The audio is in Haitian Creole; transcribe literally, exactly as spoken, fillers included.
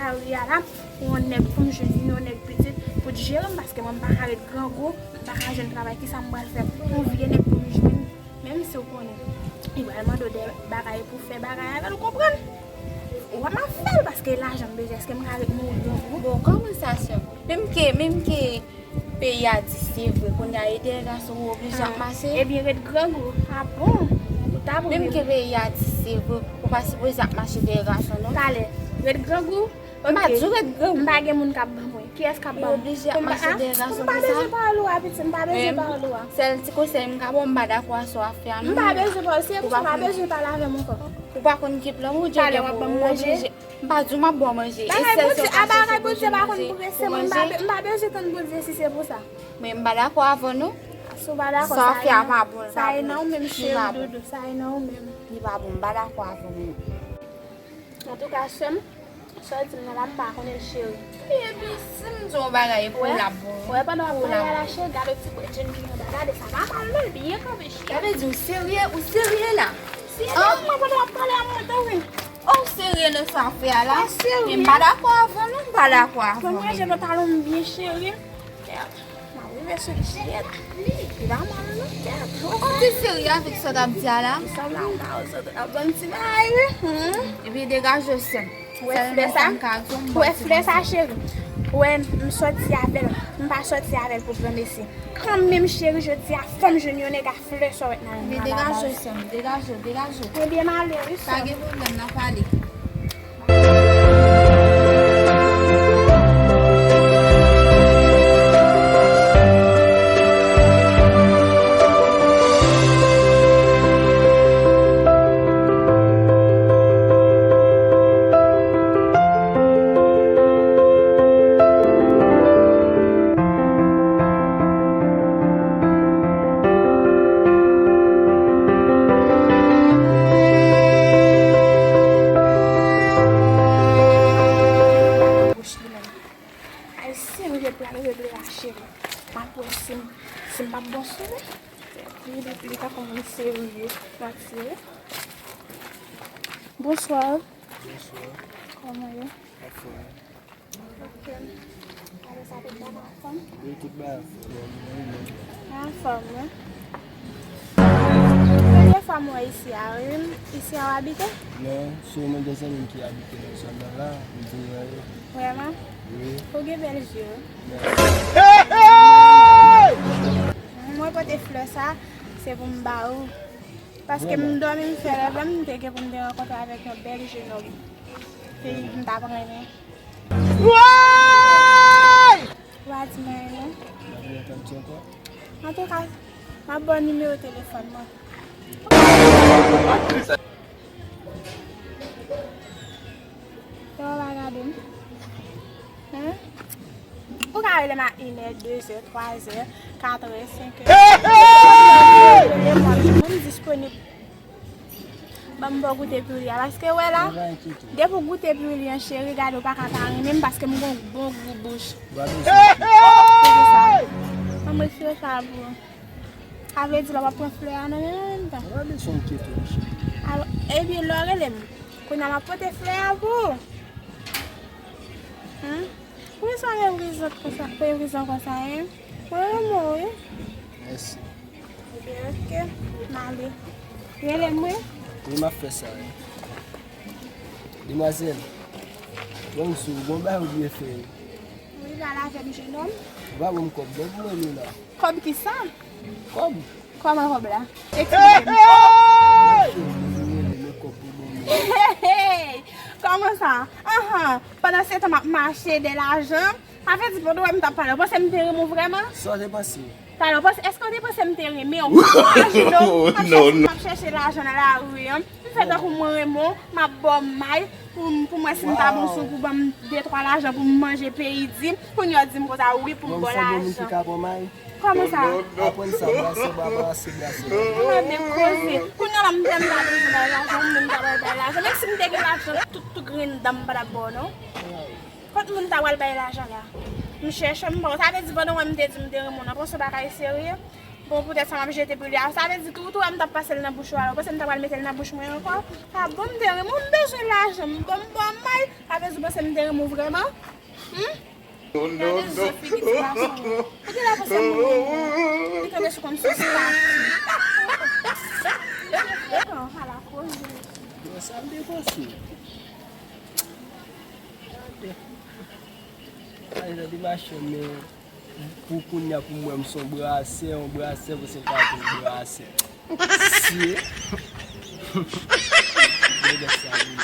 Lari a la, pou yon nèg pou m jwenn, yon nèg pitit pou t jere m, paske mwen m pa ka ret grangou, m pa ka jwenn travay, kisa m pral fè? Yon vye nèg pou m jwenn, menm si w konnen li pral mande w de bagay pou fè bagay avè l, ou konprann? Ou wè m ap fè l, paske lajan m bezwen, èske m ka ret mouri grangou? Bon, kòman sa, sè m? Menm ke, menm ke peyi a di se vre, kounye a e dèyè gason ou oblije ap mache. Ebyen, ret grangou. A bon? Ou ta bon. Menm ke peyi a di se vre, ou pa sipoze ap mache dèyè gason, non. Talè, ret grangou. M pa di w ret grangou. M pa gen moun k ap ban mwen. Kiyès k ap ban mwen? Ou oblije ap mache dèyè gason konsa. M pa bezwen pawòl ou a, piti, m pa bezwen pawòl ou a. Sèl ti konsèy m ka ba w, m pa dakò a sa w ap fè a, non. M pa bezwen pawòl, si e pou sa, m pa bezwen pale avè m ankò. Ou pa konn ki plan Bondye gen pou ou, ou oblije. M pa di w m ap ba w manje. E sèl sa w ka chèche pou jwenn manje, pou manje. Bagay Bondye pa konn prese mwen, m pa be-, m pa bezwen tann Bondye si se pou sa. Men m pa dakò avè w, non. Si w pa dakò, sa w fè a pa bon, li pa bon. Sa e nan ou menm, cheri doudou, sa e nan ou menm. Li pa bon, m pa dakò avè w, non. Antouka, sè m, sa w di m nan la, m pa konnen l, cheri. Epi, si m di w yon bagay, epi w la bon. Wè, pandan w ap pale a la, cheri, gade ti bredjenn ki anba, gade sa, pa mal non, l byen kanpe, cheri. Sa vle di, ou serye, ou serye la? Serye, mwen, pandan w ap pale a mwen, tande. Oh, serye nan sa w fè a la? Mwen serye. Men m pa dakò avè w, non, m pa dakò avè w. Mwen manje pantalon m byen, cheri. Kèt, m ap rive sou li, kèt. Li pa mal, non, kèt. Ou te serye avèk sa w t ap di a la? Li sanble a yon mawozo, ap ban m ti bagay, wi. Epi degaje w, sè m. Ou wè flè sa? Ou wè flè sa, cheri? Ou wè m sòti avè l. M pa sòti avè l pou granmesi. Kanmenm, cheri, jodi a, fò m jwenn yon nèg a flè sa w wè nan men m nan la baz. Degaje w, sè m, degaje w, degaje w. Ebyen, m ale, wi, sè m. Pa gen pwoblèm, n a pale. Bouch li menm. Ay, serye pral regle la, cheri. M ap wè si m, si m p ap bon sou li. Li, li, li tankou moun serye, m ap tire. Bonsoir. Bonsoir. Kòman ye? Anfòm. Ok. Alò, sa tout bagay anfòm? Wi, tout bagay anfòm. Anfòm, wi. Premye fwa m wè isi a, wi. Isi a w abite? Non, se yon de zanmi m ki abite nan zòn nan la, m vin wè yo. Vrèman? Wi. Ou gen bèl je, wi. Mèsi. Mwen pote flè sa, se pou m ba ou. Paske m dòmi, m fè rèv la, m te gen pou m te rankontre avèk yon bèl jenòm. Ke m t ap renmen. Woy! Ou pa di m anyen, non. M ap renmen tann ti ankò. Antouka, m ap ba w nimewo telefòn mwen. Lè w pa gade m. Hen? Ou ka rele m a inè, dezè, twazè, katrè, senkè. Rele m, mwen disponib. Ban m ba w goute piwili a, paske wè la, depi w goute piwili an, cheri, gade w pa ka pa renmen m, paske m gon bon gou bouch. Ou pa bezwen enkyete. Ban m retire sa pou ou. Sa vle di la w ap pran flè a nan men mwen an menm tan. Ou pa bezwen enkyete, monchè. Alò, ebyen, lè w rele m, kounye a m ap pote flè a pou ou. Hen? Poukisa w revrizan konsa, revrizan konsa, hen? Mwen renmen w, wi. Mèsi. Ebyen, oke, m ale. Rele m, wi. Wi, m ap fè sa, wi. Demwazèl, ban m di w, gon bagay ou bliye fè, wi. Wi, pale avè m, jenòm. Ou pa ban m kòb, non, pou mwen, Lola. Kòb kisa? Kòb. Kòman kòb la? Eksplike m. Hey, hey, hey! Kòman sa? Anhan, pandan se tan m ap mache de lajan, sa vle di pandan w wè m t ap pale, ou panse m te renmen w vrèman? Sa w te panse? Talè, w panse, èske w te panse m te renmen w? Imajine w, m ap chèche, m ap chèche lajan nan lari an. M fè tankou mwen renmen w, m ap ba w may pou m, pou m wè si m ta bon sou, pou ban m de twa lajan pou m manje peyi di. Kounye a w di m konsa, wi, pou m ba w lajan. Kòman sa? Aprann sa, brase bra, brase bra, se bra. Ou mande koze. Kounye a la, m tèlman ta bezwen bay lajan, ou menm ta pral bay lajan. Menm si m te gen lajan, tout, tout grenn dan m pa t ap ba w, non. Kot moun ta pral bay lajan la? M chèche, m pa w. Sa vle di pandan w wè m te di m te renmen w nan, panse w bagay serye? Bon, poutèt sa m ap jete pou li a. Sa vle di tou, tou, m t ap pase l nan bouch ou a. Ou panse m ta pral mete l nan bouch mwen ankò? A bon, m te renmen w, m bezwen lajan, m bon, m bon, may. Sa vle di ou panse m te renmen w vrèman? Hmm? Gade zo figi ti gason. Ou te la panse m renmen w. Li kanpe sou konn sou pati. Ala koze. Bon, sa m te panse. Ay, nan de machann, men pou kounye a, pou mwen, m se yon brasè, yon brasè, pou se pa yon brasè. Sye. Nèg sa, li.